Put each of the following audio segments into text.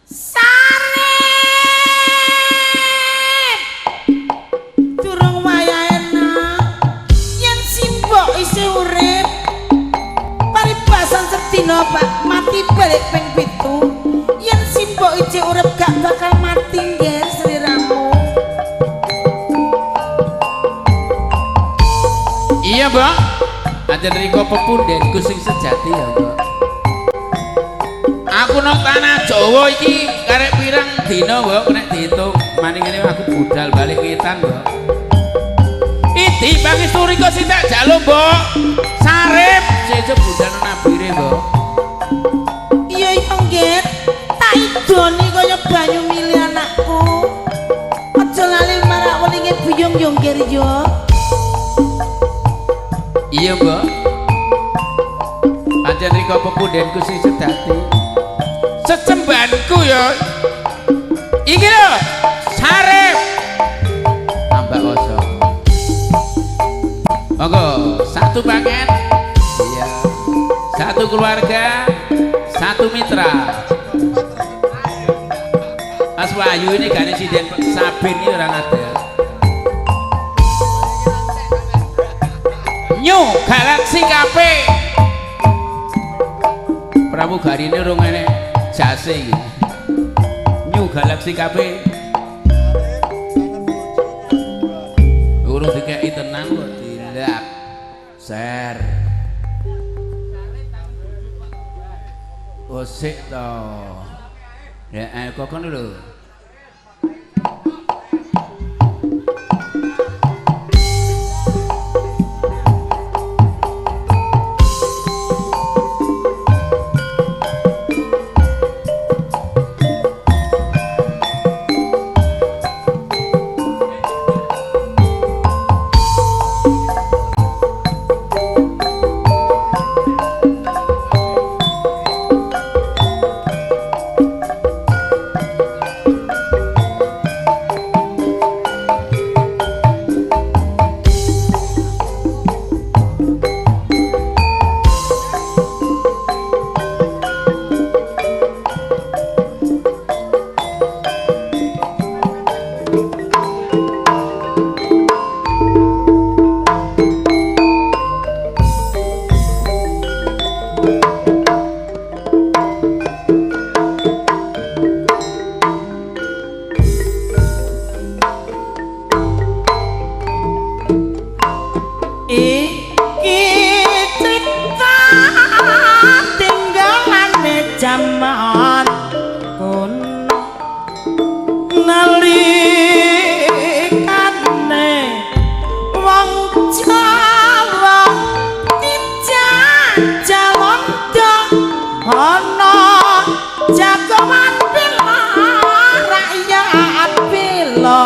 Sarip. Durung wayahe nak. Yen simbok isih urip, paribasan sedina Pak mati balik ping 7. Yen simbok isih urip gak bakal mati nggih sliramu. Iya, Mbok. Ajen riko pepundhenku sing sejati ya, Mbok. Aku nang tanah Jawa iki karek pirang dina, Mbok, nek diitung. Maning ngene aku budal balik ngetan, Mbok. Idi pangestu riko sing tak jaluk, Mbok. Sarip sesuk budal nang Nabire, Mbok. Iya iya nggih. Tak idoni kaya banyu mili anakku. Aja lali marak welinge buyung yo nggih yo. Iya, Mbok. Pancen riko pepundhenku sing sejati. Sesembahanku ya. Iki lho, Sarip. Tambah kosong. Monggo, satu paket. Iya. Satu keluarga, satu mitra. Mas Wahyu ini gak ada sinden Sabin ini orang ada. New Galaxy KP. Pramugari ini urung enek jase iki. New Galaxy KP. Urung dikeki tenan kok dilap. Ser. Oh sik to. Ya kok kono lho. Iki crita tinggalane jaman kono nalikane wong Jawa dijajah londo ana jagoan bela rakyat bela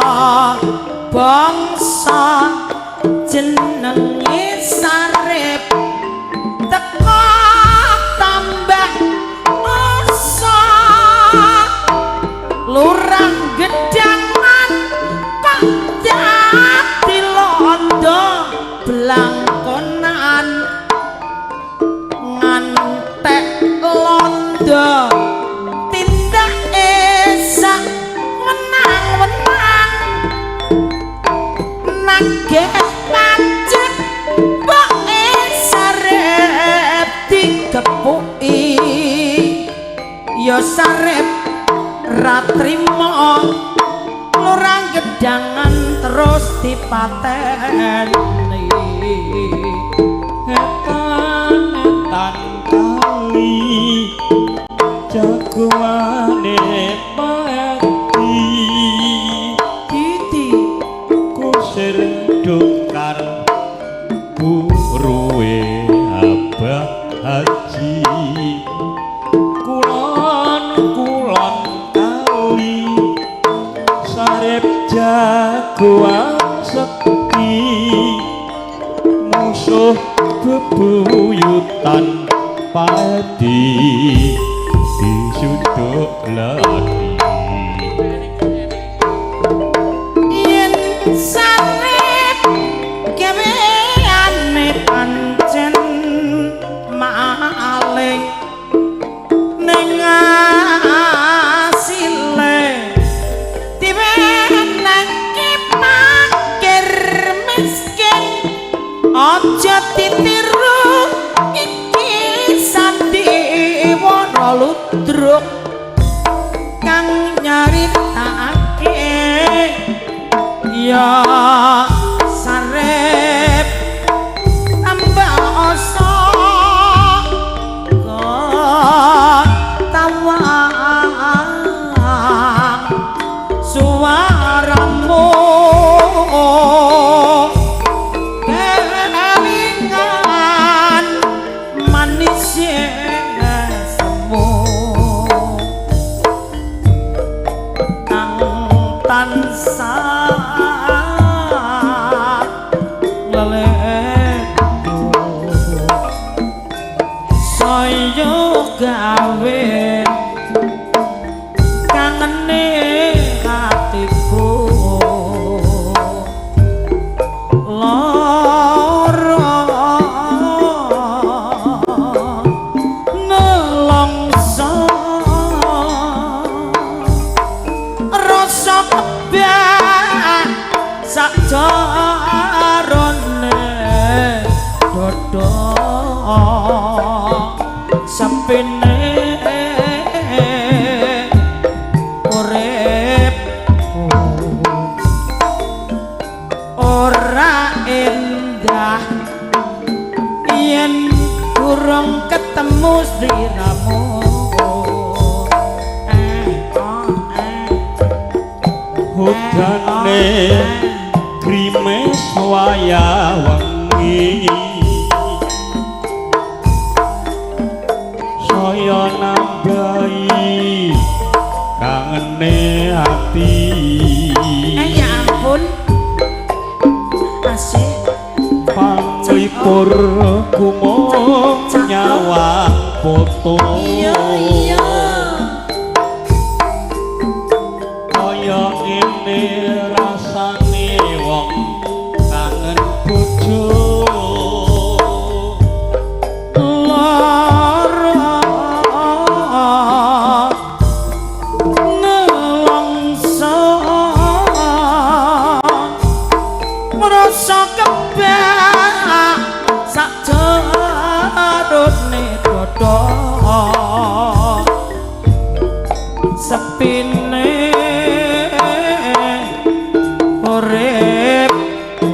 bangsa jenenge Sarip teko tambah asa lurah gedangan kok dadi londo blangkonan ngantek londo tindake sak wenang-wenang nagih pajak mboke Sarip dikepuki ya Sarip ra trimo lurah gedangan terus dipateni. Etan etan kali jagoane pati Didi kusir dokar buruwe Abah Haji kulon kulon kali Sarip jagoan sekti musuh bebuyutan padi disuduk ladi. Yen Sarip gaweane pancen maling ning Kang nyaritakake ya Sarip tambah asa tawang suaramu kelingan manis semu kang tansah lelengku saya gawe kangene atiku lara nelongso rasa kebak sajarone dada sepine uripku ora endah yen durung ketemu sliramu. Hudane grimes wayah wengi saya nambahi kangene ati. Ya ampun asik panglipur kumung nyawang foto. Iya iya kaya ngene rasane wong kangen bojo lara nelongso ngrasa kebak sajarone dada sepine uripku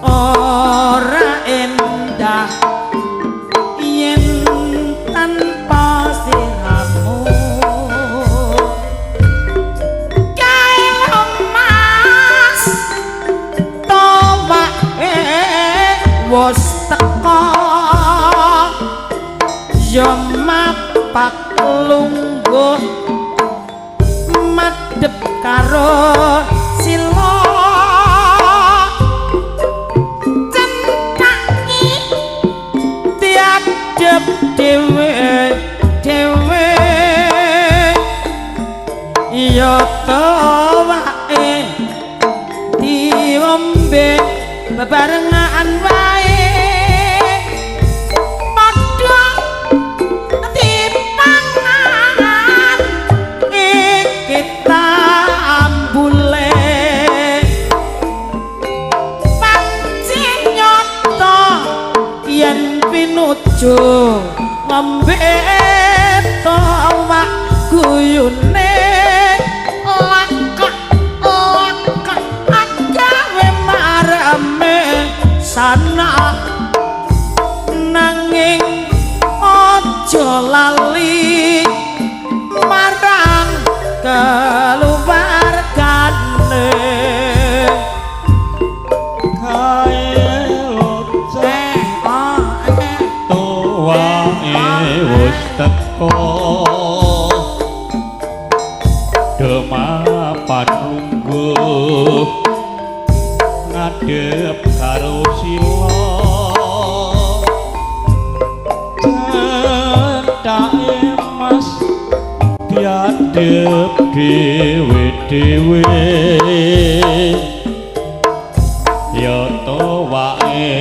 ora endah yen tanpa sliramu. Kae mas towake wis teka ya mapak lungguh madhep karo sila centaki tiadep dhewe dhewe ya towake diombe bebarengan wae padha dipangan iki tambule panci nyata yen pinuju ngombe towak guyune lakak lakak agawe mareme sana nanging aja lali marang keluargane. Kae locek tuwae wis teko demapan lungguh ngadep karo sila cethake mas diadep dhewe-dhewe ya towake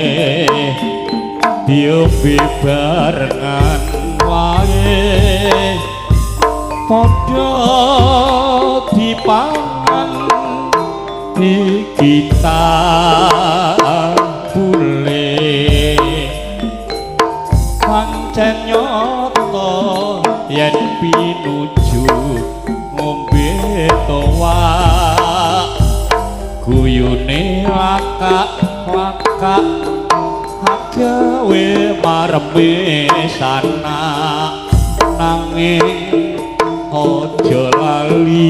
diombe barengan wae padha dipangan iki tambule pancen nyata yen pinuju pinuju ngombe towa guyune lakak-lakak agawe mareme sana nanging aja lali.